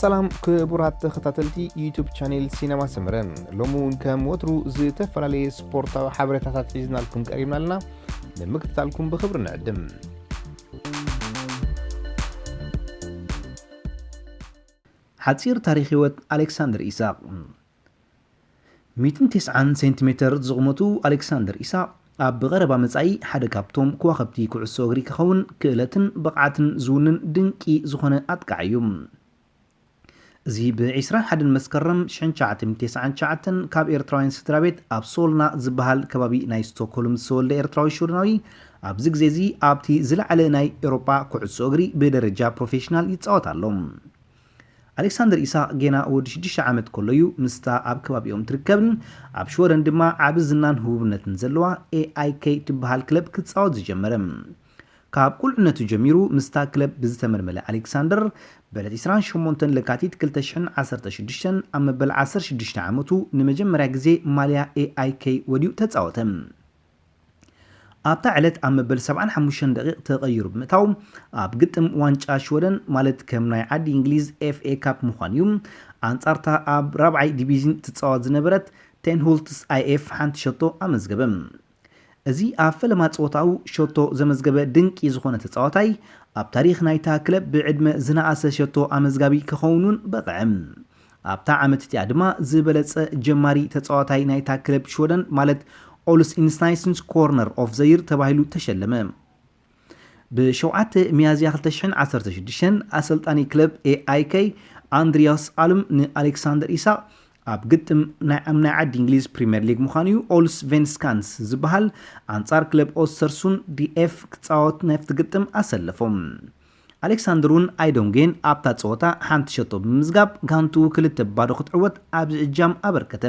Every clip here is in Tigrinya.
ሰላም ክቡራት ተኸታተልቲ ዩቱብ ቻኔል ሲነማ ሰመረ፣ ሎሚ እውን ከም ወትሩ ዝተፈላለየ ስፖርታዊ ሓበሬታታት ሒዝናልኩም ቀሪብና ኣለና። ንምክትታልኩም ብኽብሪ ንዕድም። ሓጺር ታሪኽ ህይወት ኣሌክሳንደር ኢሳቕ። ሚእትን ተስዓን ሴንቲሜተር ዝቕመቱ ኣሌክሳንደር ኢሳቕ ኣብ ብቐረባ መጻኢ ሓደ ካብቶም ከዋኸብቲ ኩዕሶ እግሪ ክኸውን ክእለትን ብቕዓትን ዝውንን ድንቂ ዝኾነ ኣጥቃዒ እዩ። እዚ ብ ዕስራን ሓደን መስከረም ሽሕን ትሽዓተ ሚእትን ተስዓን ትሽዓተን ካብ ኤርትራውያን ስድራ ቤት ኣብ ሶልና ዝበሃል ከባቢ ናይ ስቶክሆልም ዝተወልደ ኤርትራዊ ሽወደናዊ ኣብዚ ግዜ እዚ ኣብቲ ዝለዓለ ናይ ኤውሮጳ ኩዕሶ እግሪ ብደረጃ ፕሮፌሽናል ይጻወት ኣሎ። ኣሌክሳንደር ኢሳቕ ጌና ወዲ ሽዱሽተ ዓመት ከሎ እዩ ምስታ ኣብ ከባቢኦም ትርከብን ኣብ ሽወደን ድማ ዓቢ ዝናን ህቡብነትን ዘለዋ ኤኣይኬ ትበሃል ክለብ ክጻወት ዝጀመረ። ካብ ቁልዕነቱ ጀሚሩ ምስታ ክለብ ብዝተመልመለ ኣሌክሳንደር፣ ብዕለት ዕስራን ሸሞንተን ለካቲት ክልተ ሽሕን ዓሰርተ ሽዱሽተን ኣብ መበል ዓሰርተ ሽዱሽተ ዓመቱ ንመጀመርያ ግዜ ማልያ ኤኣይኬ ወድዩ ተጻወተ። ኣብታ ዕለት ኣብ መበል ሰብዓን ሓሙሽተን ደቂቕ ተቐይሩ ብምእታው፣ ኣብ ግጥም ዋንጫ ሽወደን፣ ማለት ከም ናይ ዓዲ እንግሊዝ ኤፍኤ ካፕ ምዃን እዩ፣ ኣንጻርታ ኣብ ራብዓይ ዲቪዝን ትጻወት ዝነበረት ቴንሁልትስ ኣይኤፍ ሓንቲ ሸቶ ኣመዝገበ። እዚ ኣብ ፈለማ ጸወታኡ ሸቶ ዘመዝገበ ድንቂ ዝኾነ ተጻዋታይ፣ ኣብ ታሪኽ ናይታ ክለብ ብዕድመ ዝነኣሰ ሸቶ ኣመዝጋቢ ክኸውን እውን በቕዐ። ኣብታ ዓመት እቲኣ ድማ ዝበለጸ ጀማሪ ተጻዋታይ ናይታ ክለብ ሽወደን፣ ማለት ኦልስ ኢንስናይስንስ ኮርነር ኦፍ ዘይር ተባሂሉ ተሸለመ። ብሸውዓተ ሚያዝያ ክልተ ሽሕን ዓሰርተ ሽዱሽተን ኣሰልጣኒ ክለብ ኤኣይኬ ኣንድሪያስ ኣልም ንኣሌክሳንደር ኢሳቕ ኣብ ግጥም ናይ ኣብ ናይ ዓዲ እንግሊዝ ፕሪምየር ሊግ ምዃኑ እዩ፣ ኦልስቬንስካንስ ዝበሃል ኣንጻር ክለብ ኦስተርሱን ዲኤፍ ክጻወት ናብቲ ግጥም ኣሰለፎም። ኣሌክሳንደር እውን ኣይዶንጌን ኣብታ ጸወታ ሓንቲ ሸቶ ብምምዝጋብ ጋንቱ ክልተ ባዶ ክትዕወት ኣብዚ እጃም ኣበርከተ።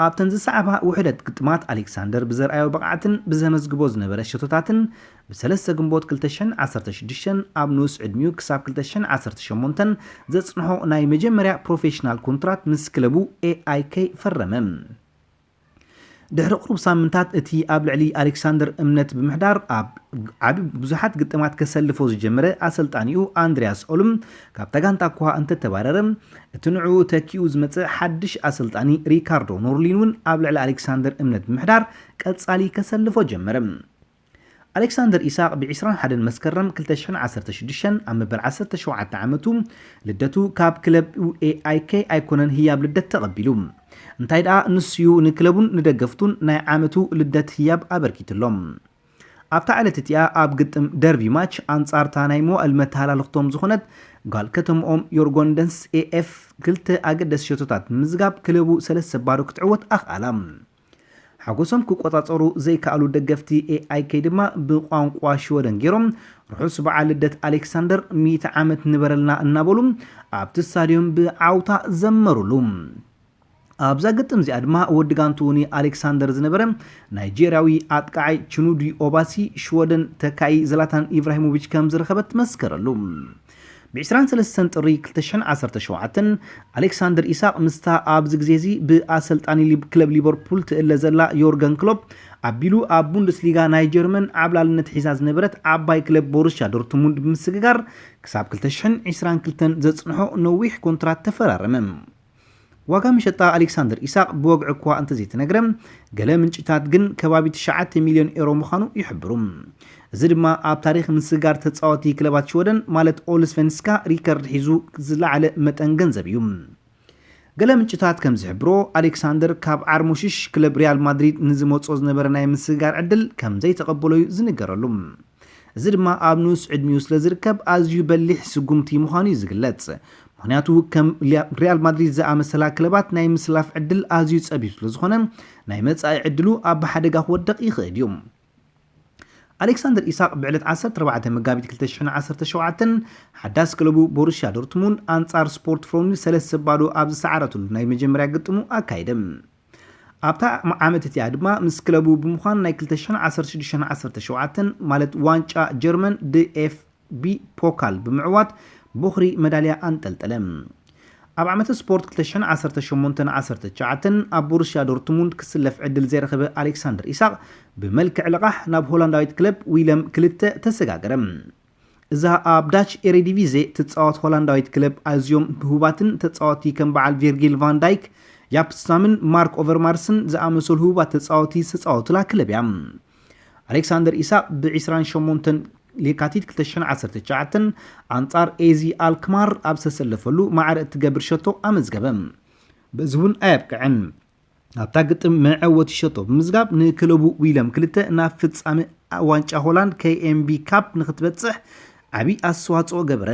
ኣብተን ዝሰዓባ ውሕደት ግጥማት ኣሌክሳንደር ብዘርኣዮ ብቕዓትን ብዘመዝግቦ ዝነበረ ሸቶታትን ብሰለስተ ግንቦት ክልተ ሽሕን ዓሰርተ ሽዱሽተን ኣብ ንኡስ ዕድሚኡ ክሳብ ክልተ ሽሕን ዓሰርተ ሸሞንተን ዘጽንሖ ናይ መጀመርያ ፕሮፌሽናል ኮንትራት ምስ ክለቡ ኤኣይኬ ፈረመ። ድሕሪ ቁሩብ ሳምንታት እቲ ኣብ ልዕሊ ኣሌክሳንደር እምነት ብምሕዳር ኣብ ዓቢ ብዙሓት ግጥማት ከሰልፎ ዝጀመረ ኣሰልጣኒኡ ኣንድሪያስ ኦልም ካብታ ጋንታ እኳ እንተተባረረ፣ እቲ ንዕኡ ተኪኡ ዝመጸ ሓድሽ ኣሰልጣኒ ሪካርዶ ኖርሊን እውን ኣብ ልዕሊ ኣሌክሳንደር እምነት ብምሕዳር ቀጻሊ ከሰልፎ ጀመረ። ኣሌክሳንደር ኢሳቕ ብ ዕስራን ሓደን መስከረም ክልተ ሽሕን ዓሰርተ ሽዱሽተን ኣብ መበል ዓሰርተ ሸውዓተ ዓመቱ ልደቱ ካብ ክለብ ኤኣይኬ ኣይኮነን ህያብ ልደት ተቐቢሉ። እንታይ ደኣ ንሱዩ ንክለቡን ንደገፍቱን ናይ ዓመቱ ልደት ህያብ ኣበርኪትሎም። ኣብታ ዕለት እቲኣ ኣብ ግጥም ደርቢ ማች ኣንጻርታ ናይ መዋእል መተሃላልኽቶም ዝኾነት ጓል ከተምኦም ዮርጎንደንስ ኤኤፍ ክልተ ኣገደስ ሸቶታት ብምዝጋብ ክለቡ ሰለስተ ባዶ ክትዕወት ኣኽኣላ። ሓጎሶም ክቆጻጸሩ ዘይከኣሉ ደገፍቲ ኤኣይኬ ድማ ብቋንቋ ሽወደን ገይሮም ርሑስ በዓል ልደት ኣሌክሳንደር ሚእቲ ዓመት ንበረልና እናበሉ ኣብቲ ስታድዮም ብዓውታ ዘመሩሉ። ኣብዛ ግጥም እዚኣ ድማ ወዲ ጋንቱ ንኣሌክሳንደር ዝነበረ ናይጄርያዊ ኣጥቃዓይ ችኑዲ ኦባሲ ሽወደን ተካኢ ዘላታን ኢብራሂሞቪች ከም ዝረኸበት መስከረሉ። ብ ዕስራን ሰለስተን ጥሪ ክልተ ሽሕን ዓሰርተ ሸውዓተን ኣሌክሳንደር ኢሳቕ ምስታ ኣብዚ ግዜ እዚ ብኣሰልጣኒ ሊብ- ክለብ ሊቨርፑል ትእለ ዘላ ዮርገን ክሎፕ ኣቢሉ ኣብ ቡንደስሊጋ ናይ ጀርመን ዓብላልነት ሒዛ ዝነበረት ዓባይ ክለብ ቦሩስያ ዶርትሙንድ ብምስግጋር ክሳብ ክልተ ሽሕን ዕስራን ክልተን ዘጽንሖ ነዊሕ ኮንትራት ተፈራረመ። ዋጋ መሸጣ ኣሌክሳንደር ኢሳቕ ብወግዒ እኳ እንተዘይተነግረ፣ ገለ ምንጭታት ግን ከባቢ ትሽዓተ ሚልዮን ኤሮ ምዃኑ ይሕብሩ። እዚ ድማ ኣብ ታሪኽ ምስግጋር ተጻወቲ ክለባት ሽወደን ማለት ኦልስቨንስካ ሪከርድ ሒዙ ዝለዓለ መጠን ገንዘብ እዩ። ገለ ምንጭታት ከም ዝሕብሮ ኣሌክሳንደር ካብ ዓርሞሽሽ ክለብ ሪያል ማድሪድ ንዝመጾ ዝነበረ ናይ ምስግጋር ዕድል ከም ዘይተቐበሎ እዩ ዝንገረሉ። እዚ ድማ ኣብ ንኡስ ዕድሚኡ ስለ ዝርከብ ኣዝዩ በሊሕ ስጉምቲ ምዃኑ እዩ ዝግለጽ። ምኽንያቱ ከም ሊያ- ሪያል ማድሪድ ዝኣመሰላ ክለባት ናይ ምስላፍ ዕድል ኣዝዩ ጸቢብ ስለ ዝኾነ ናይ መጻኢ ዕድሉ ኣብ ሓደጋ ክወድቕ ይኽእል እዩ። ኣሌክሳንደር ኢሳቕ ብዕለት ዓሰርተ ኣርባዕተ መጋቢት ክልተ ሽሕን ዓሰርተ ሸውዓተን ሓዳስ ክለቡ ቦሩስያ ዶርትሙንድ ኣንጻር ስፖርት ፍሮንድ ሰለስተ ባዶ ኣብ ዝሰዓረትሉ ናይ መጀመርያ ግጥሙ ኣካይደ። ኣብታ ዓመት እቲኣ ድማ ምስ ክለቡ ብምዃን ናይ ክልተ ሽሕን ዓሰርተ ሽዱሽተን ዓሰርተ ሸውዓተን ማለት ዋንጫ ጀርመን ዲኤፍቢ ፖካል ብምዕዋት ቦኽሪ መዳልያ ኣንጠልጠለ። ኣብ ዓመተ ስፖርት ክልተ ሽሕን ዓሰርተ ሸሞንተን ዓሰርተ ትሽዓተን ኣብ ቦሩስያ ዶርትሙንድ ክስለፍ ዕድል ዘይረኸበ ኣሌክሳንደር ኢሳቕ ብመልክዕ ልቓሕ ናብ ሆላንዳዊት ክለብ ዊለም ክልተ ተሰጋገረ። እዛ ኣብ ዳች ኤሬዲቪዜ ትጻወት ሆላንዳዊት ክለብ ኣዝዮም ህቡባትን ተጻወቲ ከም በዓል ቪርጊል ቫን ዳይክ፣ ያፕ ስታምን ማርክ ኦቨርማርስን ዝኣመሰሉ ህቡባት ተጻወቲ ዝተጻወቱላ ክለብ እያ። ኣሌክሳንደር ኢሳቕ ብ28 ለካቲት ክልተ ሽሕን ዓሰርተ ትሽዓተን ኣንጻር ኤዚ ኣልክማር ኣብ ዝተሰለፈሉ ማዕረ እትገብር ሸቶ ኣመዝገበ። በዚ እውን ኣየብቅዐን። ኣብታ ግጥም መዐወቲ ሸቶ ብምዝጋብ ንክለቡ ዊለም ክልተ ናብ ፍጻመ ዋንጫ ሆላንድ ኬኤምቢ ካፕ ንክትበጽሕ ዓቢ ኣስተዋጽኦ ገበረ።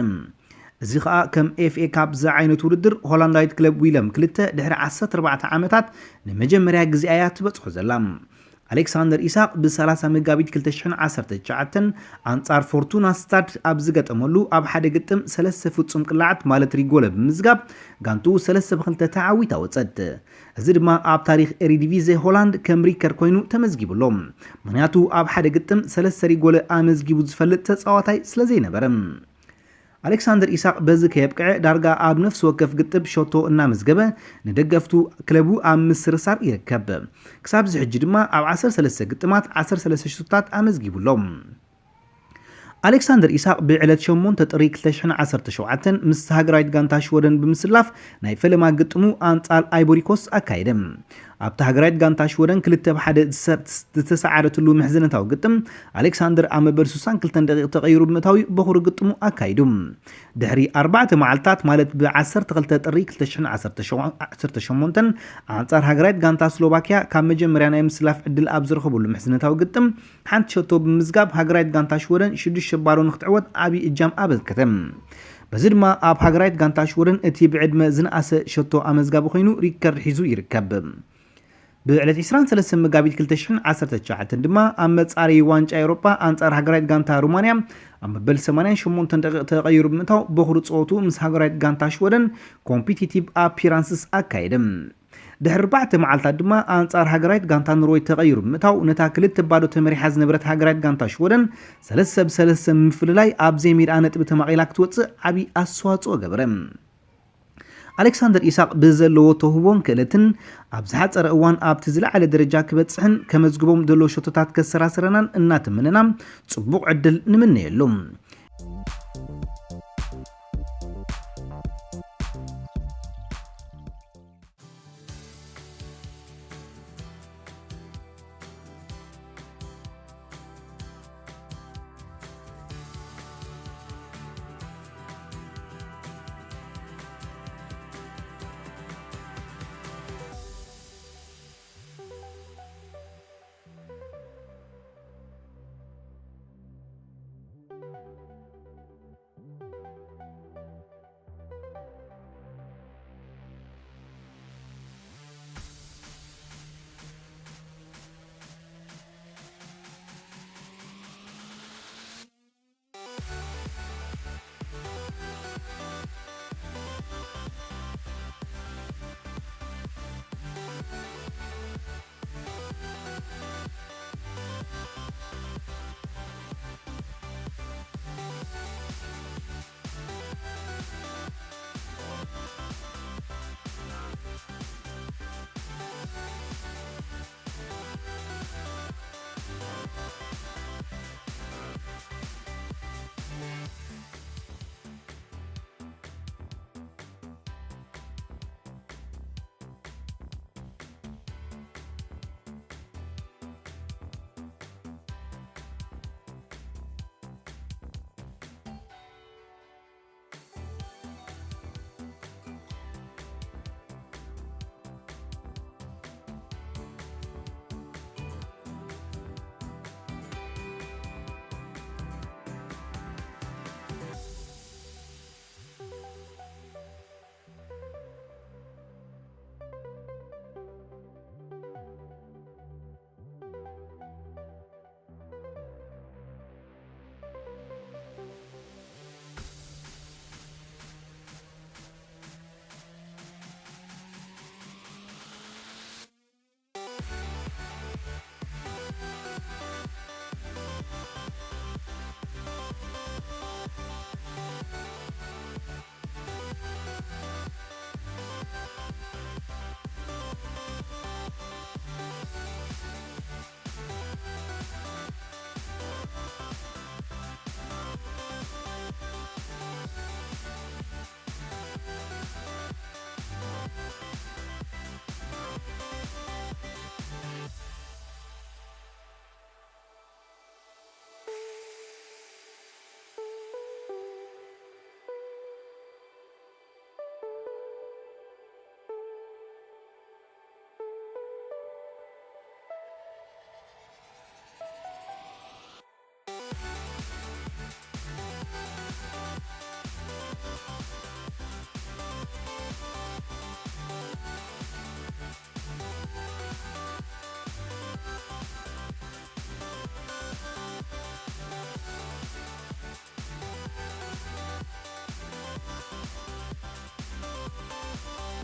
እዚ ኸኣ ከም ኤፍኤ ካፕ ዝዓይነቱ ውድድር ሆላንዳዊት ክለብ ዊለም ክልተ ድሕሪ ዓሰርተ ኣርባዕተ ዓመታት ንመጀመርያ ግዜኣ እያ ትበጽሖ ዘላ። ኣሌክሳንደር ኢሳቕ ብ30 መጋቢት ክልተ ሽሕን ዓሰርተ ትሽዓተን ኣንጻር ፎርቱና ስታድ ኣብ ዝገጠመሉ ኣብ ሓደ ግጥም ሰለስተ ፍጹም ቅላዓት ማለት ሪጎለ ብምዝጋብ ጋንትኡ ሰለስተ ብክልተ ተዓዊታ ወጸት። እዚ ድማ ኣብ ታሪኽ ኤሪዲቪዜ ሆላንድ ከም ሪከር ኮይኑ ተመዝጊቡ ኣሎ። ምኽንያቱ ኣብ ሓደ ግጥም ሰለስተ ሪጎለ ኣመዝጊቡ ዝፈልጥ ተጻዋታይ ስለ ዘይነበረ። ኣሌክሳንደር ኢሳቕ በዚ ከየብቅዐ ዳርጋ ኣብ ነፍሲ ወከፍ ግጥም ሸቶ እናመዝገበ ንደገፍቱ ክለቡ ኣብ ምስርሳር ይርከብ። ክሳብ እዚ ሕጂ ድማ ኣብ ዓሰርተ ሰለስተ ግጥማት ዓሰርተ ሰለስተ ሸቶታት ኣመዝጊቡ ኣሎ። ኣሌክሳንደር ኢሳቕ ብዕለት ሸሞንተ ጥሪ ክልተ ሽሕን ዓሰርተ ሸውዓተን ምስ ሃገራዊት ጋንታ ሽወደን ብምስላፍ ናይ ፈለማ ግጥሙ ኣንጻር ኣይቦሪኮስ ኣካየደ። ኣብቲ ሃገራዊት ጋንታ ሽወደን ክልተ ብ ሓደ ዝሰ-፣ ዝተሰዓረትሉ ምሕዝነታዊ ግጥም ኣሌክሳንደር ኣብ መበል ስሳን ክልተን ደቂቕ ተቐይሩ ብምእታው በኹሪ ግጥሙ ኣካይዱ። ድሕሪ ኣርባዕተ መዓልታት ማለት ብ ዓሰርተ ክልተ ጥሪ ክልተ ሽሕን ዓሰርተ ሸሞንተን ኣንጻር ሃገራዊት ጋንታ ስሎቫኪያ ካብ መጀመርያ ናይ ምስላፍ ዕድል ኣብ ዝረኸበሉ ምሕዝነታዊ ግጥም ሓንቲ ሸቶ ብምዝጋብ ሃገራዊት ጋንታ ሽወደን ሽዱሽተ ባዶ ንክትዕወት ዓቢ እጃም ኣበርከተ። በዚ ድማ ኣብ ሃገራዊት ጋንታ ሽወደን እቲ ብዕድመ ዝነኣሰ ሸቶ ኣመዝጋቢ ኮይኑ ሪከርድ ሒዙ ይርከብ። ብዕለት ዕስራን ሰለስተን መጋቢት ክልተ ሽሕን ዓሰርተ ትሽዓተን ድማ ኣብ መጻረዪ ዋንጫ ኤውሮጳ ኣንጻር ሃገራዊት ጋንታ ሩማንያ ኣብ መበል ሰማንያን ሸሞንተን ደቂቕ ተቐይሩ ብምእታው በኹሪ ጸወቱ ምስ ሃገራዊት ጋንታ ሽወደን ኮምፒቲቲቭ ኣፒራንስስ ኣካየደ። ድሕሪ ኣርባዕተ መዓልታት ድማ ኣንጻር ሃገራዊት ጋንታ ኖርወይ ተቐይሩ ብምእታው ነታ ክልተ ባዶ ተመሪሓ ዝነበረት ሃገራዊት ጋንታ ሽወደን ሰለስተ ብ ሰለስተ ምፍልላይ ኣብ ዘይሜድኣ ነጥቢ ተማቒላ ክትወጽእ ዓቢ ኣስተዋጽኦ ገበረ። ኣሌክሳንደር ኢሳቕ ብዘለዎ ተውህቦን ክእለትን ኣብ ዝሓጸረ እዋን ኣብቲ ዝለዓለ ደረጃ ክበጽሕን ከመዝግቦም ዘሎ ሸቶታት ከሰራስረናን እናተመነና ጽቡቕ ዕድል ንምነየሉ።